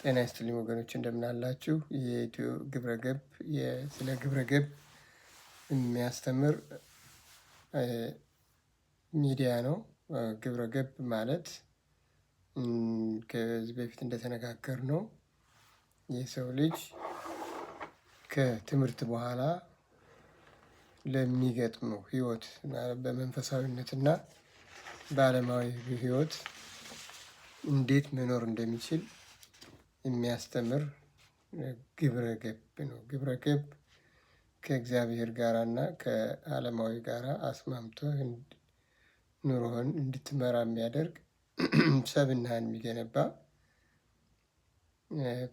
ጤና ይስጥልኝ ወገኖች፣ እንደምን አላችሁ? የኢትዮ ግብረገብ ስለ ግብረገብ የሚያስተምር ሚዲያ ነው። ግብረገብ ማለት ከዚህ በፊት እንደተነጋገርነው የሰው ልጅ ከትምህርት በኋላ ለሚገጥመው ህይወት በመንፈሳዊነትና በዓለማዊ ህይወት እንዴት መኖር እንደሚችል የሚያስተምር ግብረ ገብ ነው። ግብረ ገብ ከእግዚአብሔር ጋራና ከዓለማዊ ጋራ አስማምቶ ኑሮህን እንድትመራ የሚያደርግ፣ ሰብናህን የሚገነባ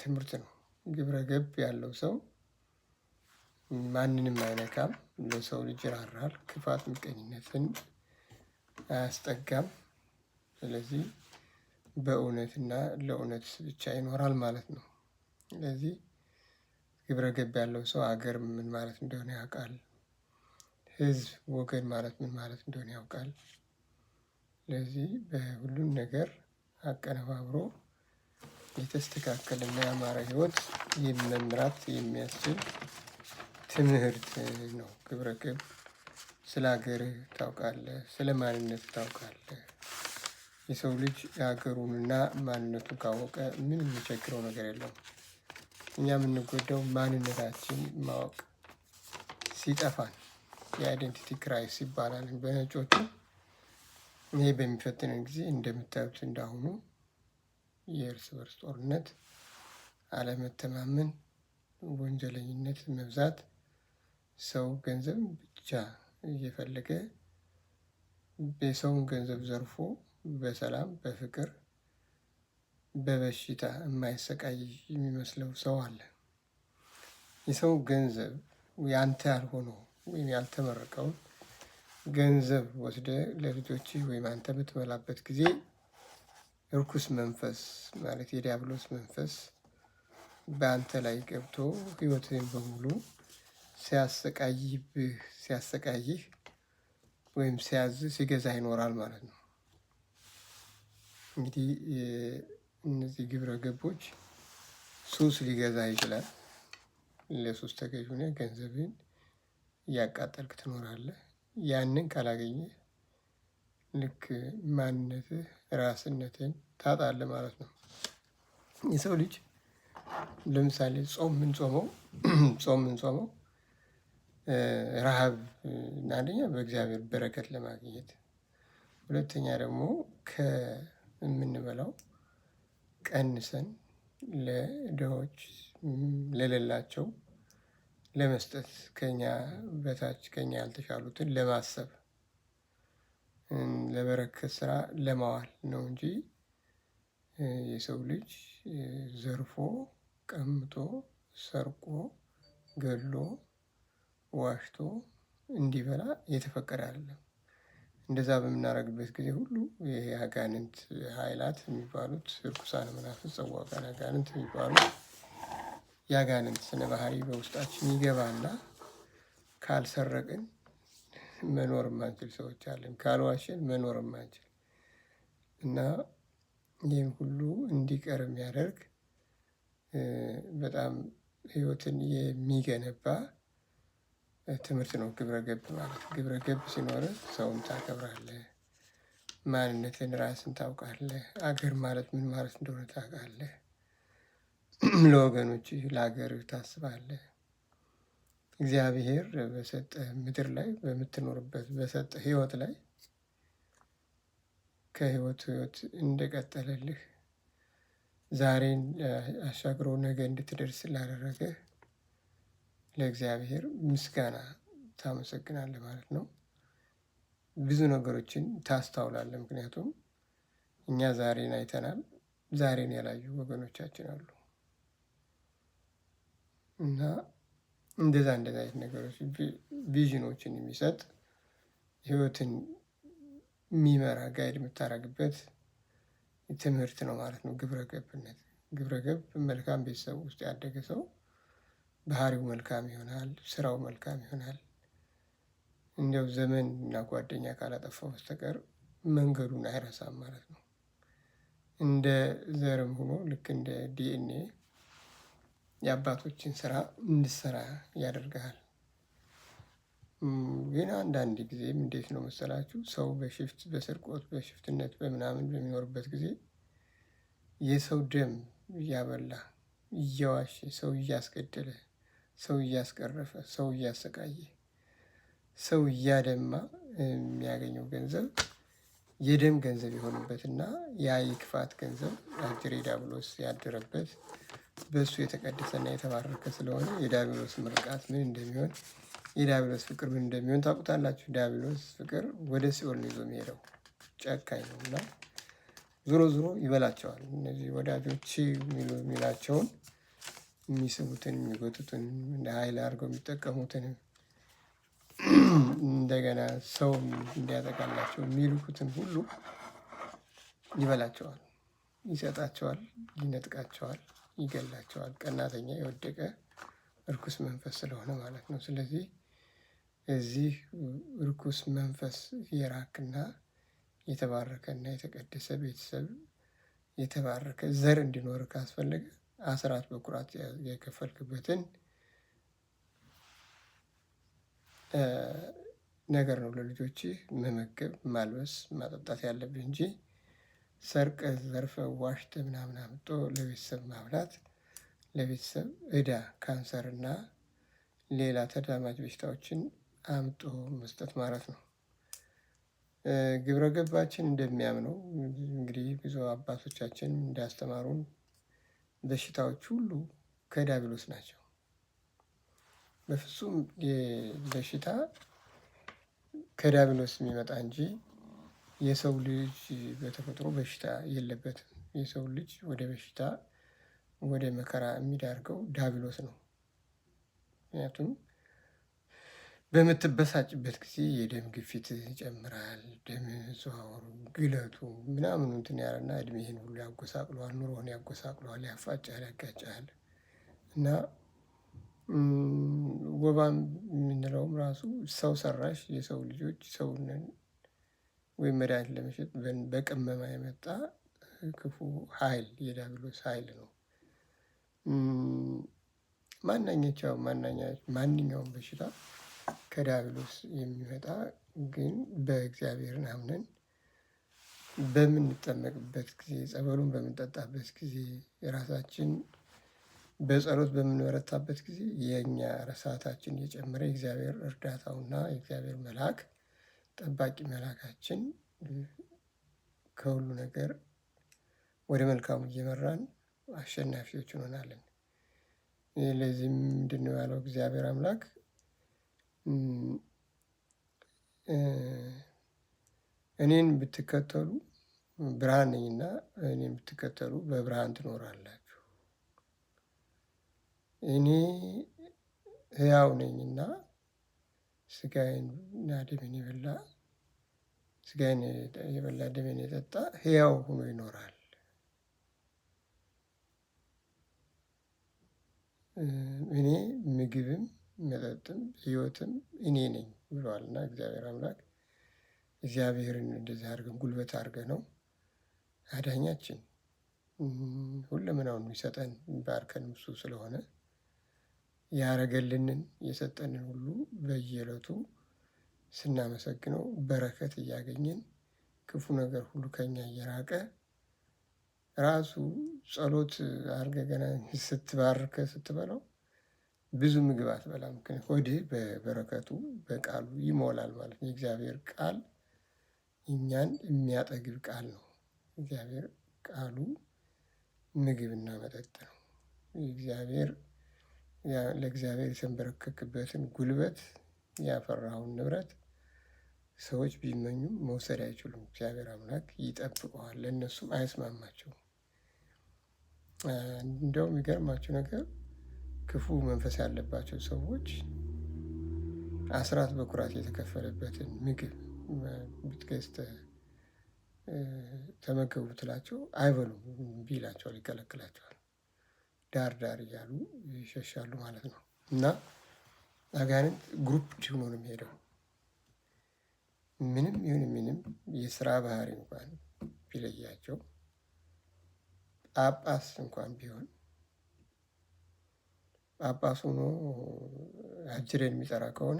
ትምህርት ነው። ግብረ ገብ ያለው ሰው ማንንም አይነካም። ለሰው ልጅ ይራራል። ክፋት፣ ምቀኝነትን አያስጠጋም። ስለዚህ በእውነትና ለእውነት ብቻ ይኖራል ማለት ነው። ስለዚህ ግብረ ገብ ያለው ሰው አገር ምን ማለት እንደሆነ ያውቃል። ሕዝብ ወገን ማለት ምን ማለት እንደሆነ ያውቃል። ስለዚህ በሁሉም ነገር አቀነባብሮ የተስተካከለና ያማረ ሕይወት መምራት የሚያስችል ትምህርት ነው። ግብረ ገብ ስለ ሀገርህ ታውቃለህ፣ ስለ ማንነት ታውቃለህ። የሰው ልጅ የሀገሩንና ማንነቱን ካወቀ ምን የሚቸግረው ነገር የለውም። እኛ የምንጎዳው ማንነታችን ማወቅ ሲጠፋን የ identity crisis ይባላል በነጮቹ። ይሄ በሚፈትነን ጊዜ እንደምታዩት እንዳሁኑ የእርስ በርስ ጦርነት፣ አለመተማመን፣ ወንጀለኝነት መብዛት፣ ሰው ገንዘብ ብቻ እየፈለገ የሰውን ገንዘብ ዘርፎ በሰላም፣ በፍቅር፣ በበሽታ የማይሰቃይ የሚመስለው ሰው አለ። የሰው ገንዘብ ያንተ ያልሆነው ወይም ያልተመረቀውን ገንዘብ ወስደህ ለልጆችህ ወይም አንተ በምትበላበት ጊዜ እርኩስ መንፈስ ማለት የዲያብሎስ መንፈስ በአንተ ላይ ገብቶ ህይወትህን በሙሉ ሲያሰቃይብህ፣ ሲያሰቃይህ ወይም ሲያዝ፣ ሲገዛ ይኖራል ማለት ነው። እንግዲህ እነዚህ ግብረ ገቦች ሱስ ሊገዛ ይችላል። ለሱስ ተገዥ ሆነህ ገንዘብህን እያቃጠልክ ትኖራለህ። ያንን ካላገኘህ ልክ ማንነትህ ራስነትህን ታጣለህ ማለት ነው። የሰው ልጅ ለምሳሌ ጾም ምንጾመው ረሃብ አንደኛ በእግዚአብሔር በረከት ለማግኘት፣ ሁለተኛ ደግሞ ከምንበላው ቀንሰን ለድሆች፣ ለሌላቸው ለመስጠት፣ ከኛ በታች ከኛ ያልተሻሉትን ለማሰብ፣ ለበረከት ስራ ለማዋል ነው እንጂ የሰው ልጅ ዘርፎ፣ ቀምቶ፣ ሰርቆ፣ ገሎ፣ ዋሽቶ እንዲበላ የተፈቀደ አይደለም። እንደዛ በምናደርግበት ጊዜ ሁሉ ይሄ አጋንንት ኃይላት የሚባሉት፣ ርኩሳን መናፍስት፣ ጸዋጋን አጋንንት የሚባሉት የአጋንንት ስነ ባህሪ በውስጣችን ይገባና ካልሰረቅን መኖር የማንችል ሰዎች አለን። ካልዋሸን መኖር የማንችል እና ይህም ሁሉ እንዲቀር የሚያደርግ በጣም ህይወትን የሚገነባ ትምህርት ነው ግብረ ገብ ማለት። ግብረ ገብ ሲኖርህ ሰውን ታከብራለህ፣ ማንነትን ራስን ታውቃለህ፣ አገር ማለት ምን ማለት እንደሆነ ታውቃለህ፣ ለወገኖችህ ለሀገርህ ታስባለህ። እግዚአብሔር በሰጠህ ምድር ላይ፣ በምትኖርበት በሰጠህ ህይወት ላይ ከህይወት ህይወት እንደቀጠለልህ፣ ዛሬን አሻግሮ ነገ እንድትደርስ ላደረገህ ለእግዚአብሔር ምስጋና ታመሰግናለህ ማለት ነው። ብዙ ነገሮችን ታስተውላለህ። ምክንያቱም እኛ ዛሬን አይተናል፣ ዛሬን ያላዩ ወገኖቻችን አሉ። እና እንደዛ እንደዛ አይነት ነገሮች vision ኦችን የሚሰጥ፣ ህይወትን የሚመራ፣ guide የምታደርግበት ትምህርት ነው ማለት ነው። ግብረ ገብነት፣ ግብረ ገብ መልካም ቤተሰብ ውስጥ ያደገ ሰው ባህሪው መልካም ይሆናል፣ ስራው መልካም ይሆናል። እንዲያው ዘመን እና ጓደኛ ካላጠፋው በስተቀር መንገዱን አይረሳም ማለት ነው። እንደ ዘርም ሆኖ ልክ እንደ ዲኤንኤ የአባቶችን ስራ እንድሰራ ያደርግሃል። ግን አንዳንድ ጊዜም እንዴት ነው መሰላችሁ፣ ሰው በሽፍት በስርቆት በሽፍትነት በምናምን በሚኖርበት ጊዜ የሰው ደም እያበላ እየዋሸ ሰው እያስገደለ ሰው እያስቀረፈ ሰው እያሰቃየ ሰው እያደማ የሚያገኘው ገንዘብ የደም ገንዘብ የሆነበትና ያ የክፋት ገንዘብ አጅሬ ዲያብሎስ ያደረበት በእሱ የተቀደሰና የተባረከ ስለሆነ የዲያብሎስ ምርቃት ምን እንደሚሆን፣ የዲያብሎስ ፍቅር ምን እንደሚሆን ታውቁታላችሁ። ዲያብሎስ ፍቅር ወደ ሲኦል ነው ይዞ የሚሄደው፣ ጨካኝ ነው እና ዞሮ ዞሮ ይበላቸዋል። እነዚህ ወዳጆች የሚላቸውን የሚስቡትን፣ የሚጎቱትን፣ እንደ ኃይል አድርገው የሚጠቀሙትን፣ እንደገና ሰው እንዲያጠቃላቸው የሚልኩትን ሁሉ ይበላቸዋል፣ ይሰጣቸዋል፣ ይነጥቃቸዋል፣ ይገላቸዋል። ቀናተኛ የወደቀ እርኩስ መንፈስ ስለሆነ ማለት ነው። ስለዚህ እዚህ እርኩስ መንፈስ የራክና የተባረከና የተቀደሰ ቤተሰብ፣ የተባረከ ዘር እንዲኖር ካስፈለገ አስራት በኩራት የከፈልክበትን ነገር ነው ለልጆች መመገብ፣ ማልበስ፣ ማጠጣት ያለብህ እንጂ ሰርቀ፣ ዘርፈ፣ ዋሽተ ምናምን አምጦ ለቤተሰብ ማብላት ለቤተሰብ ዕዳ፣ ካንሰር እና ሌላ ተዳማጅ በሽታዎችን አምጦ መስጠት ማለት ነው። ግብረ ገባችን እንደሚያምነው እንግዲህ ብዙ አባቶቻችን እንዳስተማሩን በሽታዎች ሁሉ ከዲያብሎስ ናቸው። በፍጹም በሽታ ከዲያብሎስ የሚመጣ እንጂ የሰው ልጅ በተፈጥሮ በሽታ የለበትም። የሰው ልጅ ወደ በሽታ ወደ መከራ የሚዳርገው ዲያብሎስ ነው። ምክንያቱም በምትበሳጭበት ጊዜ የደም ግፊት ይጨምራል። ደም ዝውውሩ፣ ግለቱ ምናምኑ እንትን ያለና እድሜህን ሁሉ ያጎሳቅለዋል፣ ኑሮህን ያጎሳቅለዋል፣ ያፋጫል፣ ያጋጫል። እና ወባም የምንለውም ራሱ ሰው ሰራሽ የሰው ልጆች ሰውንን ወይም መድኃኒት ለመሸጥ በቅመማ የመጣ ክፉ ኃይል የዲያብሎስ ኃይል ነው። ማንኛውም በሽታ ከዲያብሎስ የሚመጣ ግን በእግዚአብሔርን አምነን በምንጠመቅበት ጊዜ፣ ጸበሉን በምንጠጣበት ጊዜ፣ የራሳችን በጸሎት በምንበረታበት ጊዜ የእኛ እሳታችን እየጨመረ የእግዚአብሔር እርዳታውና የእግዚአብሔር መልአክ ጠባቂ መልአካችን ከሁሉ ነገር ወደ መልካሙ እየመራን አሸናፊዎች እንሆናለን። ለዚህም ምንድነው ያለው እግዚአብሔር አምላክ? እኔን ብትከተሉ ብርሃን ነኝና እኔን ብትከተሉ በብርሃን ትኖራላችሁ። እኔ ሕያው ነኝና ስጋዬንና ደሜን የበላ ስጋዬን የበላ ደሜን የጠጣ ሕያው ሆኖ ይኖራል። እኔ ምግብም መጠጥም ሕይወትም እኔ ነኝ ብለዋልና እግዚአብሔር አምላክ። እግዚአብሔርን እንደዚህ አድርገን ጉልበት አድርገን ነው አዳኛችን ሁለመናውን የሚሰጠን ባርከን እሱ ስለሆነ ያረገልንን የሰጠንን ሁሉ በየዕለቱ ስናመሰግነው በረከት እያገኘን ክፉ ነገር ሁሉ ከኛ እየራቀ ራሱ ጸሎት አድርገህ ገና ስትባርከ ስትበላው ብዙ ምግብ አትበላም። ሆድህ በበረከቱ በቃሉ ይሞላል ማለት ነው። የእግዚአብሔር ቃል እኛን የሚያጠግብ ቃል ነው። እግዚአብሔር ቃሉ ምግብና መጠጥ ነው። እግዚአብሔር ለእግዚአብሔር የተንበረከክበትን ጉልበት ያፈራውን ንብረት ሰዎች ቢመኙም መውሰድ አይችሉም። እግዚአብሔር አምላክ ይጠብቀዋል፣ ለእነሱም አይስማማቸውም። እንደውም የሚገርማቸው ነገር ክፉ መንፈስ ያለባቸው ሰዎች አስራት በኩራት የተከፈለበትን ምግብ ብትገዝተህ ተመገቡ ትላቸው አይበሉም፣ እምቢ ይላቸዋል፣ ይከለክላቸዋል። ዳር ዳር እያሉ ይሸሻሉ ማለት ነው። እና አጋንንት group ሆኖ ነው የሚሄደው። ምንም ይሁን ምንም የስራ ባህሪ እንኳን ቢለያቸው ጳጳስ እንኳን ቢሆን ጳጳስ ሆኖ አጅሬን የሚጠራ ከሆነ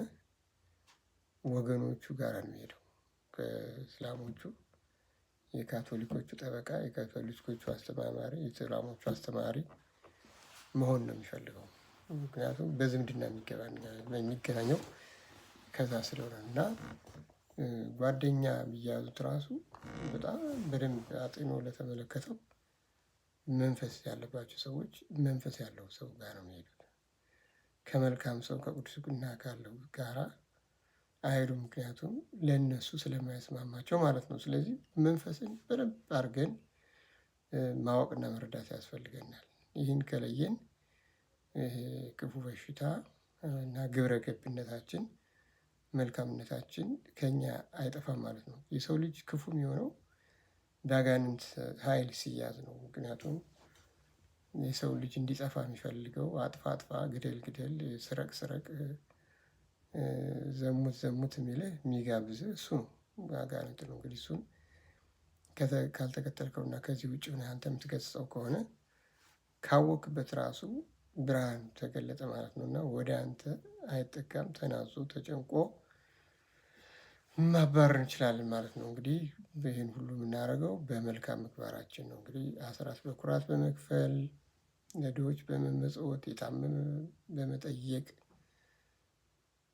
ወገኖቹ ጋር ነው የሚሄደው። ከእስላሞቹ የካቶሊኮቹ ጠበቃ፣ የካቶሊኮቹ አስተማማሪ፣ የእስላሞቹ አስተማሪ መሆን ነው የሚፈልገው። ምክንያቱም በዝምድና የሚገናኘው ከዛ ስለሆነ እና ጓደኛ የሚያዙት ራሱ በጣም በደንብ አጢኖ ለተመለከተው መንፈስ ያለባቸው ሰዎች መንፈስ ያለው ሰው ጋር ነው የሚሄዱት። ከመልካም ሰው ከቅድስና ካለው ጋራ አይሄዱም። ምክንያቱም ለእነሱ ስለማይስማማቸው ማለት ነው። ስለዚህ መንፈስን በደንብ አድርገን ማወቅና መረዳት ያስፈልገናል። ይህን ከለየን ይሄ ክፉ በሽታ እና ግብረ ገብነታችን መልካምነታችን ከኛ አይጠፋም ማለት ነው። የሰው ልጅ ክፉ የሚሆነው በአጋንንት ኃይል ሲያዝ ነው። ምክንያቱም የሰው ልጅ እንዲጠፋ የሚፈልገው አጥፋ አጥፋ፣ ግደል ግደል፣ ስረቅ ስረቅ፣ ዘሙት ዘሙት የሚልህ የሚጋብዝህ እሱ ነው፣ አጋንንት ነው። እንግዲህ እሱን ካልተከተልከውና ከዚህ ውጭ ሆነህ አንተ የምትገስጸው ከሆነ ካወክበት ራሱ ብርሃን ተገለጠ ማለት ነው እና ወደ አንተ አይጠጋም። ተናዞ ተጨንቆ ማባረር እንችላለን ማለት ነው። እንግዲህ ይህን ሁሉ የምናደርገው በመልካም ምግባራችን ነው። እንግዲህ አስራት በኩራት በመክፈል፣ ለድሆች በመመጽወት፣ የታመመ በመጠየቅ፣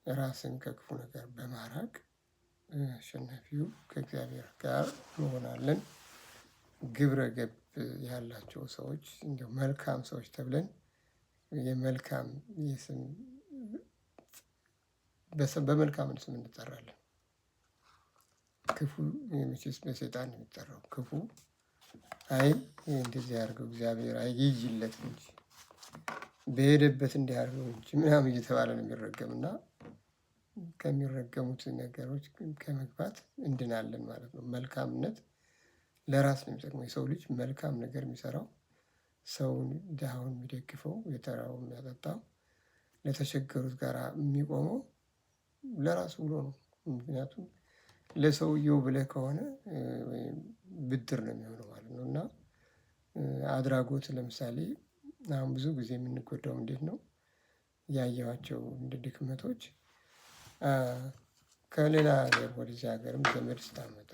ራስን ከክፉ ነገር በማራቅ አሸናፊው ከእግዚአብሔር ጋር እንሆናለን። ግብረ ገብ ያላቸው ሰዎች እንዲያው መልካም ሰዎች ተብለን የመልካም የስም በመልካም ስም እንጠራለን። ክፉ መቼስ በሰይጣን ነው የሚጠራው። ክፉ አይ እንደዚህ ያድርገው እግዚአብሔር አይ ይይለት እንጂ በሄደበት እንዲህ አድርገው እንጂ ምናምን እየተባለ ነው የሚረገም እና ከሚረገሙት ነገሮች ከመግባት እንድናለን ማለት ነው። መልካምነት ለራስ ነው የሚጠቅመው። የሰው ልጅ መልካም ነገር የሚሰራው ሰውን ድሃውን የሚደግፈው የተራበው የሚያጠጣው ለተቸገሩት ጋር የሚቆመው ለራሱ ብሎ ነው። ምክንያቱም ለሰውየው ብለህ ከሆነ ብድር ነው የሚሆነው ማለት ነው። እና አድራጎት ለምሳሌ አሁን ብዙ ጊዜ የምንጎዳው እንዴት ነው? ያየኋቸው እንደ ድክመቶች ከሌላ ሀገር ወደዚህ ሀገርም ዘመድ ስታመጣ፣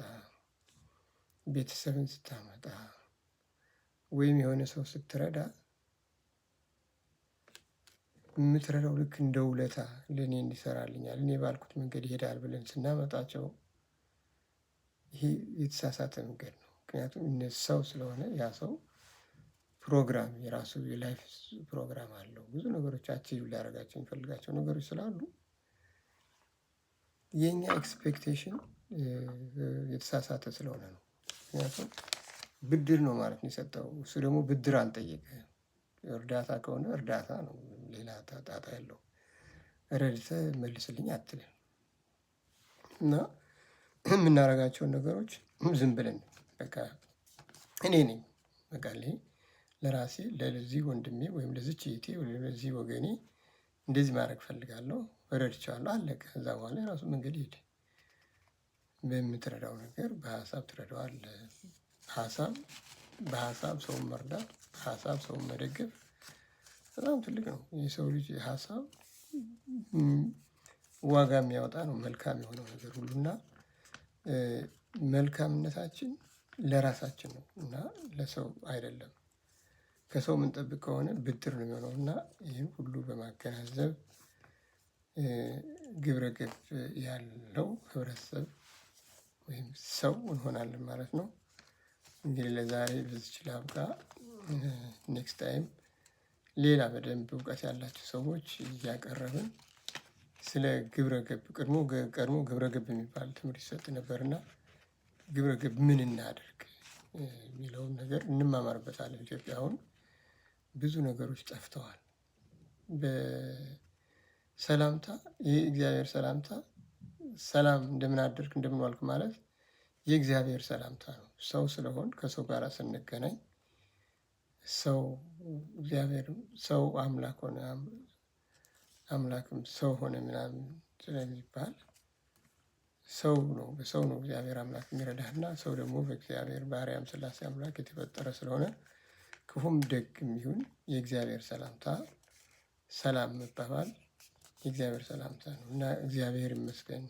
ቤተሰብን ስታመጣ፣ ወይም የሆነ ሰው ስትረዳ የምትረዳው ልክ እንደ ውለታ ለእኔ እንዲሰራልኛል እኔ ባልኩት መንገድ ይሄዳል ብለን ስናመጣቸው ይሄ የተሳሳተ መንገድ ነው። ምክንያቱም እነዚህ ሰው ስለሆነ ያ ሰው ፕሮግራም የራሱ የ life ፕሮግራም አለው። ብዙ ነገሮች achieve ሊያደርጋቸው የሚፈልጋቸው ነገሮች ስላሉ የኛ expectation የተሳሳተ ስለሆነ ነው። ምክንያቱም ብድር ነው ማለት ነው የሰጠው፣ እሱ ደግሞ ብድር አልጠየቀህም። እርዳታ ከሆነ እርዳታ ነው፣ ሌላ ጣጣ ያለው ረድተህ መልስልኝ አትልም። እና የምናደርጋቸውን ነገሮች ዝም ብለን በቃ እኔ ነኝ በቃ ለራሴ ለዚህ ወንድሜ ወይም ለዚች እህቴ ወይም ለዚህ ወገኔ እንደዚህ ማድረግ እፈልጋለሁ፣ እረድቼዋለሁ፣ አለቀ። ከዛ በኋላ የራሱ መንገድ ይሄድ። በምትረዳው ነገር በሀሳብ ትረዳዋለህ። ሀሳብ በሀሳብ ሰውን መርዳት፣ በሀሳብ ሰውን መደገፍ በጣም ትልቅ ነው። የሰው ልጅ ሀሳብ ዋጋ የሚያወጣ ነው። መልካም የሆነው ነገር ሁሉና መልካምነታችን ለራሳችን ነው እና ለሰው አይደለም። ከሰው የምንጠብቅ ከሆነ ብድር ነው የሚሆነው እና ይህን ሁሉ በማገናዘብ ግብረ ገብ ያለው ህብረተሰብ ወይም ሰው እንሆናለን ማለት ነው። እንግዲህ ለዛሬ በዚች ላብቃ። Next time ሌላ በደንብ እውቀት ያላቸው ሰዎች እያቀረብን ስለ ግብረ ገብ ቀድሞ ቀድሞ ግብረ ገብ የሚባል ትምህርት ይሰጥ ነበርና ግብረ ገብ ምን እናድርግ የሚለውን ነገር እንማማርበታለን። ኢትዮጵያ አሁን ብዙ ነገሮች ጠፍተዋል። በሰላምታ ይህ እግዚአብሔር ሰላምታ ሰላም እንደምን አደርክ እንደምን ዋልክ ማለት የእግዚአብሔር ሰላምታ ነው። ሰው ስለሆን ከሰው ጋር ስንገናኝ ሰው እግዚአብሔር ሰው አምላክ ሆነ አምላክም ሰው ሆነ ምናምን ስለሚባል ሰው ነው፣ በሰው ነው እግዚአብሔር አምላክ የሚረዳህና ሰው ደግሞ በእግዚአብሔር በአርያም ሥላሴ አምላክ የተፈጠረ ስለሆነ ክፉም ደግም ይሁን የእግዚአብሔር ሰላምታ ሰላም መባባል የእግዚአብሔር ሰላምታ ነው እና እግዚአብሔር ይመስገን፣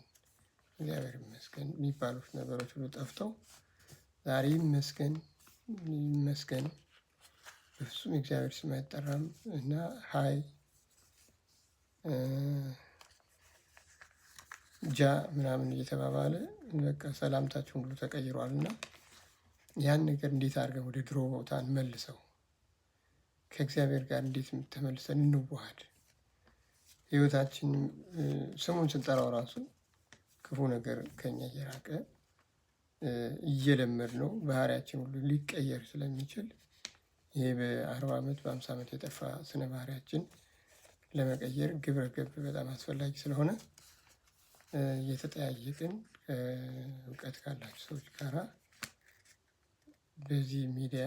እግዚአብሔር ይመስገን የሚባሉት ነገሮች ሁሉ ጠፍተው ዛሬ ይመስገን ይመስገን በፍጹም የእግዚአብሔር ስም አይጠራም እና hi ጃ ምናምን እየተባባለ በቃ ሰላምታችን ሁሉ ተቀይሯል። እና ያን ነገር እንዴት አድርገን ወደ ድሮ ቦታ እንመልሰው? ከእግዚአብሔር ጋር እንዴት ተመልሰን እንዋሃድ? ህይወታችን ስሙን ስንጠራው ራሱ ክፉ ነገር ከኛ እየራቀ እየለመድ ነው ባህሪያችን ሁሉ ሊቀየር ስለሚችል ይሄ በ40 ዓመት በ50 ዓመት የጠፋ ስነ ባህሪያችን ለመቀየር ግብረ ገብ በጣም አስፈላጊ ስለሆነ እየተጠያየቅን እውቀት ካላቸው ሰዎች ጋራ በዚህ ሚዲያ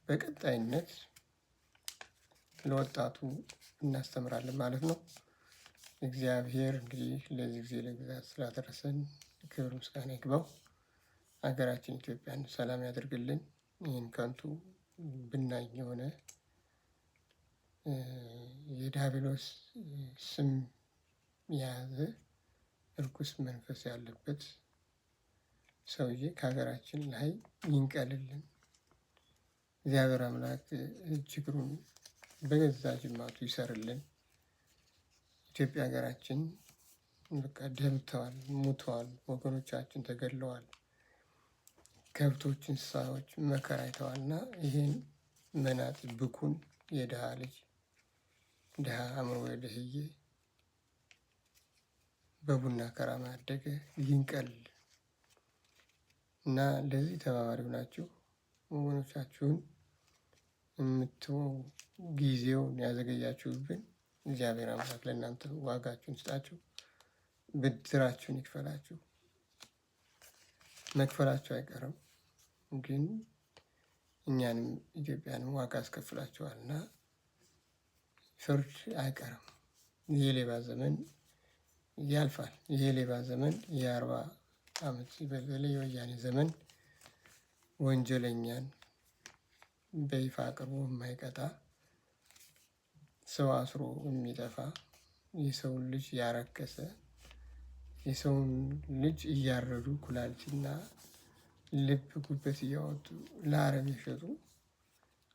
በቀጣይነት ለወጣቱ እናስተምራለን ማለት ነው። እግዚአብሔር እንግዲህ ለዚህ ጊዜ ለግዛት ስላደረሰን ክብር ምስጋና ይግባው። ሀገራችን ኢትዮጵያን ሰላም ያደርግልን። ይህን ከንቱ ብናኝ የሆነ የዲያብሎስ ስም የያዘ እርኩስ መንፈስ ያለበት ሰውዬ ከሀገራችን ላይ ይንቀልልን። እግዚአብሔር አምላክ እጅ እግሩን በገዛ ጅማቱ ይሰርልን። ኢትዮጵያ ሀገራችን በቃ ደምተዋል፣ ሙተዋል፣ ወገኖቻችን ተገድለዋል፣ ከብቶች፣ እንስሳዎች መከራ አይተዋል። እና ይህን መናጢ ብኩን የድሃ ልጅ ድሃ አእምሮ ደህዬ በቡና ከራማ ያደገ ይንቀል እና ለዚህ ተባባሪ ናችሁ ወገኖቻችሁን የምትወው ጊዜውን ያዘገያችሁብን እግዚአብሔር አምላክ ለእናንተ ዋጋችሁን ስጣችሁ፣ ብድራችሁን ይክፈላችሁ። መክፈላችሁ አይቀርም፣ ግን እኛንም ኢትዮጵያንም ዋጋ አስከፍላችኋል እና ፍርድ አይቀርም። የሌባ ዘመን ያልፋል። የሌባ ዘመን የ40 ዓመት በተለይ የወያኔ ዘመን ወንጀለኛን በይፋ አቅርቦ የማይቀጣ፣ ሰው አስሮ የሚጠፋ፣ የሰውን ልጅ ያረከሰ፣ የሰውን ልጅ እያረዱ ኩላሊትና ልብ ጉበት እያወጡ ለአረም የሸጡ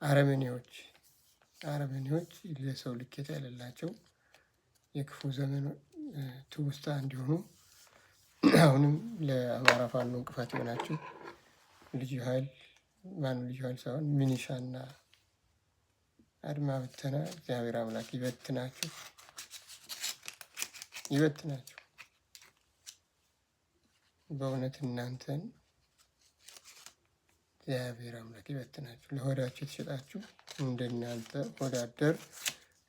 አረመኔዎች፣ አረመኔዎች፣ ለሰው ልኬታ የሌላቸው የክፉ ዘመን ትውስታ እንዲሆኑ አሁንም ለአማራ ፋኖ እንቅፋት የሆናችሁ ልዩ ኃይል ማነው ልዩ ኃይል ሳይሆን ሚኒሻና አድማ ብተና እግዚአብሔር አምላክ ይበትናችሁ፣ ይበትናችሁ። በእውነት እናንተን እግዚአብሔር አምላክ ይበትናችሁ። ለሆዳችሁ የተሸጣችሁ እንደናንተ ሆዳደር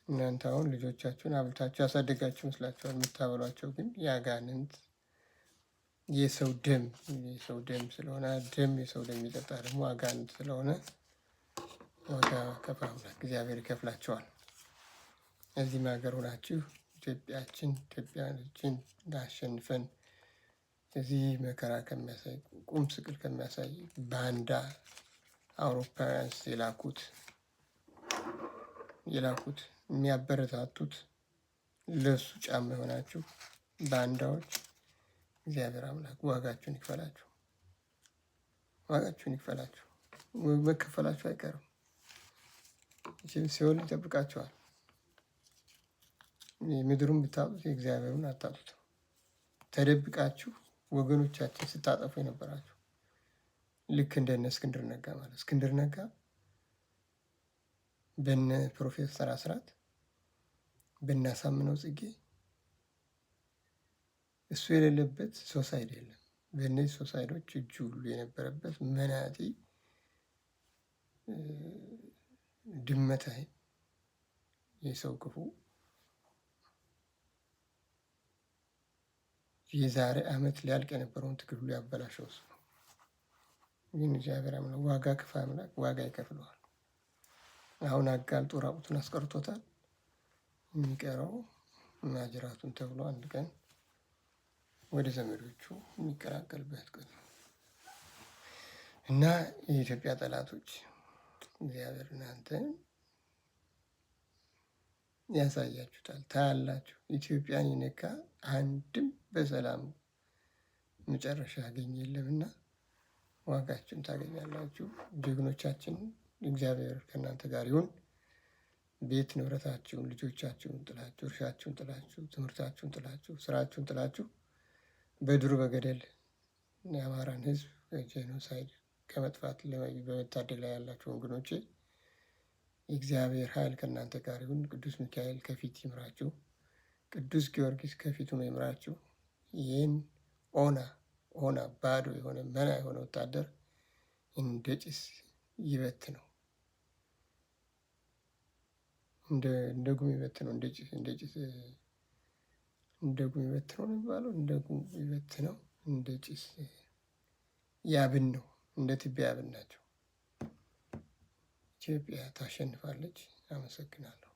እናንተ አሁን ልጆቻችሁን አብልታችሁ ያሳደጋችሁ ይመስላችኋል። የምታበሏቸው ግን የአጋንንት የሰው ደም፣ የሰው ደም ስለሆነ ደም የሰው ደም የሚጠጣ ደግሞ አጋንንት ስለሆነ ዋጋ ከፋይ አምላክ እግዚአብሔር ይከፍላቸዋል። እዚህም ሀገር ሆናችሁ ኢትዮጵያችን ኢትዮጵያችን አሸንፈን እዚህ መከራ ከሚያሳይ ቁም ስቅል ከሚያሳይ ባንዳ አውሮፓውያን የላኩት የሚያበረታቱት ለሱ ጫማ የሆናችሁ ባንዳዎች እግዚአብሔር አምላክ ዋጋችሁን ይክፈላችሁ፣ ዋጋችሁን ይክፈላችሁ። መከፈላችሁ አይቀርም። ሲኦል ይጠብቃችኋል። ምድሩን ብታጡት የእግዚአብሔሩን አታጡት። ተደብቃችሁ ወገኖቻችን ስታጠፉ የነበራችሁ ልክ እንደነ እስክንድር ነጋ ማለት እስክንድር ነጋ በነ ፕሮፌሰር አስራት በነ አሳምነው ጽጌ እሱ የሌለበት suicide የለም። በእነዚህ suicide ኦች እጁ ሁሉ የነበረበት መናጢ ድመት የሰው ክፉ የዛሬ ዓመት ሊያልቅ የነበረውን ትግል ሁሉ ያበላሸው እሱ ነው። ግን እግዚአብሔር አምላክ ዋጋ ክፋይ አምላክ ዋጋ ይከፍለዋል። አሁን አጋልጦ ራቁቱን አስቀርቶታል። የሚቀረው ማጅራቱን ተብሎ አንድ ቀን ወደ ዘመዶቹ የሚቀላቀልበት ቀን ነው እና የኢትዮጵያ ጠላቶች እግዚአብሔር እናንተን ያሳያችሁታል፣ ታያላችሁ። ኢትዮጵያን የነካ አንድም በሰላም መጨረሻ ያገኝ የለምና ዋጋችሁን ታገኛላችሁ። ጀግኖቻችን፣ እግዚአብሔር ከእናንተ ጋር ይሁን። ቤት ንብረታችሁን፣ ልጆቻችሁን ጥላችሁ፣ እርሻችሁን ጥላችሁ፣ ትምህርታችሁን ጥላችሁ፣ ስራችሁን ጥላችሁ በዱር በገደል የአማራን ሕዝብ genocide ከመጥፋት በመታደግ ላይ ያላችሁ ወገኖቼ፣ የእግዚአብሔር ኃይል ከእናንተ ጋር ይሁን። ቅዱስ ሚካኤል ከፊት ይምራችሁ። ቅዱስ ጊዮርጊስ ከፊቱ ነው ይምራችሁ። ይህን ኦና ኦና ባዶ የሆነ መና የሆነ ወታደር እንደ ጭስ ይበትነው፣ እንደ ጉም ይበትነው፣ እንደ ጭስ እንደ ጉም ይበትነው ነው የሚባለው። እንደ ጉም ይበትነው፣ እንደ ጭስ ያብን ነው፣ እንደ ትቢያ ያብን ናቸው። ኢትዮጵያ ታሸንፋለች። አመሰግናለሁ።